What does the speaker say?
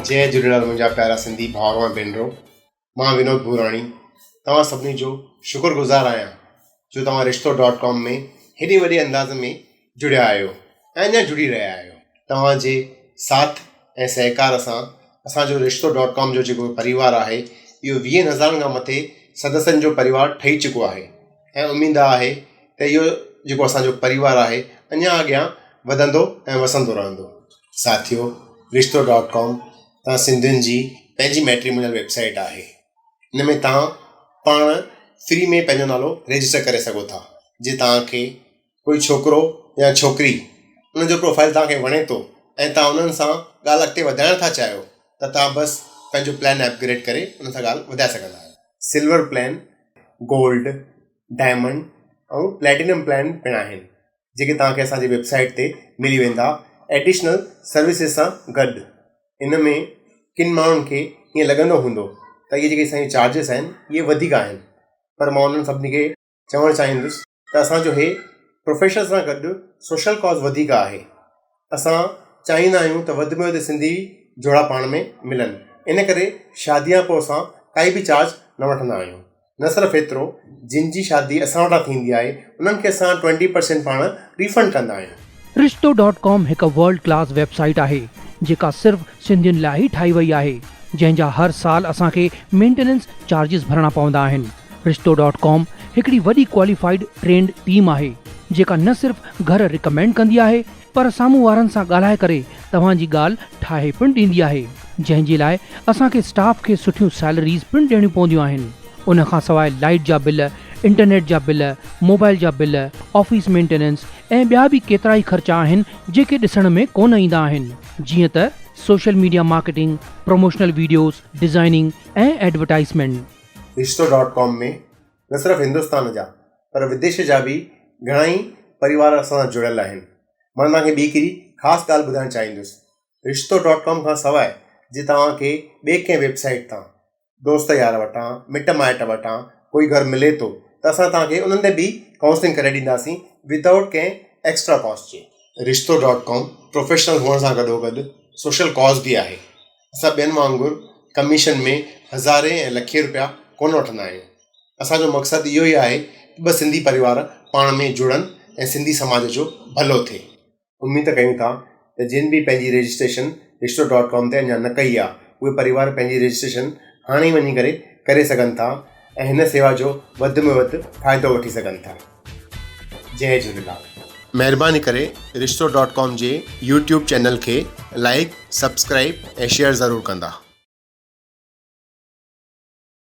جئي جهوليلال منهنجا پيارا سنڌي ڀائرو ۽ ڀينرو مان ونود ڀوراڻي توهان سڀني جو شڪر گذار آهيان جو توهان رشتو ڊاٽ ڪام ۾ هيڏي وڏي انداز ۾ جڙيا آهيو ۽ اڃا جڙي رهيا آهيو توهان جي ساٿ ۽ سهڪار سان اسان جو رشتو ڊاٽ ڪام جو جيڪو پريوار آهي اهو ويهن هزارن کان مٿي سدسين جو پريوار ٺهي چڪو آهي ۽ اميد آهي ته اهو جيڪو اسان جو پريوار آهي اڃا اڳيان وڌندو ۽ وسندو رهندو. ساٿيو رشتو ڊاٽ ڪام توهان سنڌين جي پنهنجي ميٽريمونيل ويب سائيٽ آهي ان ۾ توهان پاڻ فري ۾ پنهنجو نالو رجسٽر ڪري سگهو ٿا جي توهان کي ڪوئي ڇوڪرو يا ڇوڪري ان جو پروفائل توهان کي وڻي ٿو ۽ توهان انهن سان ڳالهه اڳتي وڌائڻ ٿا چاهيو ته توهان بس پنهنجو پلان اپگريڊ ڪري ان سان ڳالهه وڌائي سگهندا آهيو. Silver plan, gold, diamond ۽ platinum plan پڻ آهن جيڪي توهان کي اسان جي ويب سائيٽ تي ملي ويندا ايڊيشنل سروسز سان گڏ. ان ۾ ڪن ماڻهن کي ائين لڳندو هوندو ته اهي جيڪي اسان جا چارجز آهن اهي وڌيڪ آهن پر مان انهن سڀني کي چوڻ چاهيندس ته اسان جو هي پروفيشن سان گڏ سوشل ڪاز وڌيڪ آهي اسان چاهيندا آهيون ته وڌ ۾ وڌ سنڌي جوڙا پاڻ ۾ ملن ان ڪري شادي کان پوء اسان ڪائي به چارج نه وٺندا آهيون نه صرف ايترو جن جي شادي اسان وٽان ٿيندي آهي انهن کي اسان ٽوئنٽي پرسينٽ پاڻ ريفنڊ ڪندا آهيون. رشتو ڊاٽ ڪام هڪ ورلڊ ڪلاس ويب سائيٽ آهي جيڪا صرف سنڌين لاء ئي ٺاهي وئي آهي جنهن جا هر سال اسان کي مينٽيننس چارجز ڀرڻا پوندا آهن. رشتو ڊاٽ ڪام هڪڙي وڏي ڪواليفائيڊ ٽرينڊ ٽيم آهي جيڪا نه صرف گهر رڪمينڊ ڪندي آهي پر سامهون وارن سان ڳالهائي ڪري توهان جي ڳالهه ٺاهي پڻ ڏيندي آهي جنهن جي لاء اسان کي اسٽاف کي سٺيون سيلريز پڻ ڏيڻيون پونديون آهن ان کان سواء لائيٽ جا بل، انٽرنيٽ جا بل، موبائل جا بل، آفيس مينٽيننس ۽ ٻيا به ڪيترائي خرچا آهن جيڪي ڏسڻ ۾ ڪونه ايندا آهن جيئن ته social media marketing, promotional videos, designing ۽ advertisement. Rishto dot com ۾ نه صرف هندستان جا پر وديش جا به گهڻائي پريوار اسان سان جڙيل آهن. مان توهان کي ٻي هڪڙي خاص ڳالهه ٻڌائڻ چاهيندس. رشتو ڊاٽ ڪام کان سواء جي توهان کي ٻي ڪنهن ويب سائيٽ تان، دوست يار وٽان، مٽ مائٽ وٽان ڪوئي گهر ملي ٿو ته اسان توهان کي انهن تي به ڪائونسلنگ ڪري ڏينداسين ودائوٽ ڪنهن ايڪسٽرا ڪاسٽ جي. رشتو ڊاٽ ڪام پروفيشنل هئڻ سان گڏوگڏ سوشل ڪاز به آهي. اسان ٻين وانگر ڪميشن ۾ هزارين ۽ لکين روپيا ڪونه وٺندا آهيون. اسان جو مقصد اهو ئي آهي ته ٻه سنڌي پريوار پاڻ ۾ جڙن ۽ سنڌي سماج جو ڀلو ٿئي. اميد ڪيون ٿا ته جن به پنهنجي رجسٽريشن رشتو ڊاٽ ڪام تي اڃا نه ڪئي آهي اهي پريوار پنهنجي رجسٽريشن هاڻي ئي وڃي ڪري ڪري سگهن ٿا ۽ هن سيوا جو وڌ ۾ وڌ فائدو وٺي سگهن ٿا. جئي جهوليلال. مهرباني ڪري رشتو ڊاٽ ڪام جي يوٽيوب چينل کي لائيڪ، سبسڪرائيب ۽ شيئر ضرور ڪندا.